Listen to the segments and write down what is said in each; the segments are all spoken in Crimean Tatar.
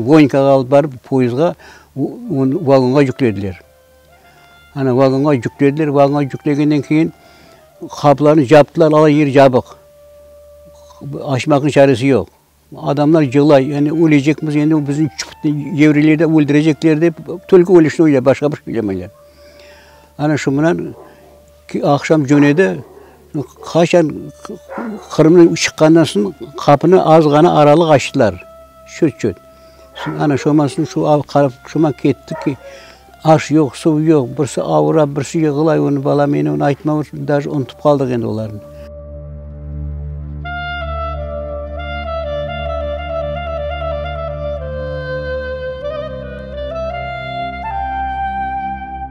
Voinkağa alıp barıp, poyezdğa, onı vagonğa yüklediler. Ana, vagonğa yüklediler, vagonğa yüklegenden keyin qapılarnı yaptılar, ala yer yapıq. Açmaqnıñ çaresi yoq. Adamlar yılay, yani ölecekmiz, endi bizni yevreyler de öldürecekler dep, tolko ölüşni oylay, başqa bir şey oylamaylar. Ana şu mınan aqşam cönedi, qaçan Qırımdan çıqqandan soñ qapını az ğana aralıq açtılar, çöt-çöt. Ana şoman soñ şu şoman kettik ki, aş yoq, suv yoq, birisi avura, birisi yığlay, onı balam endi onı aytma, daje unutıp qaldıq endi olarnı.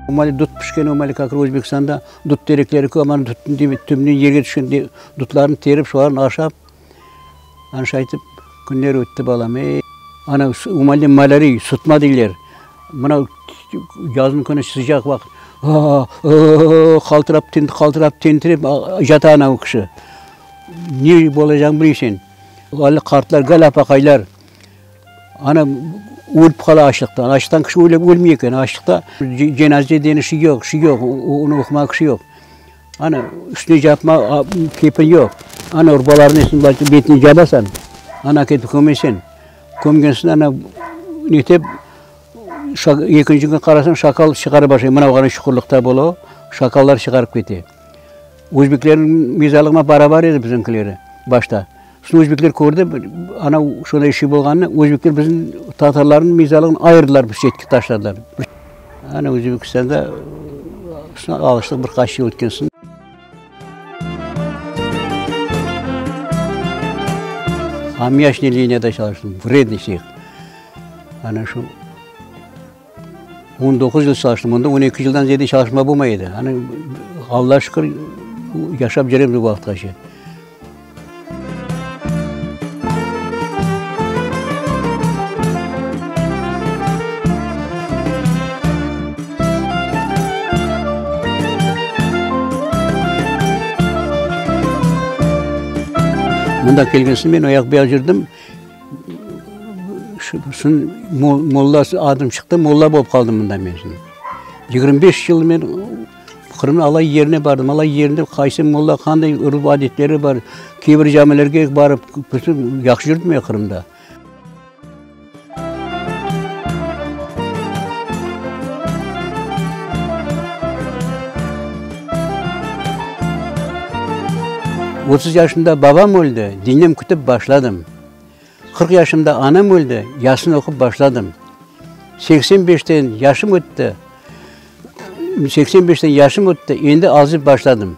Omali dut pişken, omali kak Özbekistanda dut terekleri köp, ana duttıñ tübünden yerge tüşken dutlarnı terip, şolarnı aşap, ana şaytip künler ötti balam, ey. Ana omalde malâriy, sıtma deyler. Mına yaznıñ künü sıcaq vaqıt, qaltırap, qaltırap, tentirep yata ana o kişi. Ne olacağını bilmeysen. Ali qartlar, gal apaqaylar. Ana ölip qala açlıqtan. Açlıqtan kişi ölmey eken. Açlıqta cenaze degen şey yoq, şey yoq, onı oqumağa kişi yoq. Ana üstüne yapma kepin yoq. Ana urbalarını betine yapasan, ana ketip kömesen. Kömgen soñ ana netep, ekinci kün qarasañ şakal çıqara başlay. Mına oğlan çuqurlıqta bola, şakallar çıqarıp kete. Özbeklerniñ mezarlığına barabar edi bizimkileri başta. Soñ özbekler kördi, ana şunday şey bolğanını, özbekler bizim tatarlarnıñ mezarlığını ayırdılar, bir çetke taşladılar. Ana Özbekistanda alıştıq bir qaç yıl ötken soñ. Ammiaçnıy liniyada çalıştım, vrednıy tseh. Ana şu 19 yıl çalıştım, onda 12 yıldan ziyade çalışma bolmay edi. Ana Alla şükür, yaşap cüremiz bu vaqıtqace. Mında kelgen soñ men o yaq bu yaq yürdim. Soñ molla adım çıqtı, molla bolıp qaldım mında men soñ. 25 yıl men Qırımnıñ alay yerine bardım. Alay yerinde qaysı molla, qanday urf-adetleri bar, kebir camilerge barıp, bütün yahşı yürdim men Qırımda. 30 yaşımda babam öldi, dinem kütip başladım. 40 yaşımda anam öldi, yasın oqup başladım. 85-ten yaşım ötti, 85-ten yaşım ötti, endi azıp başladım.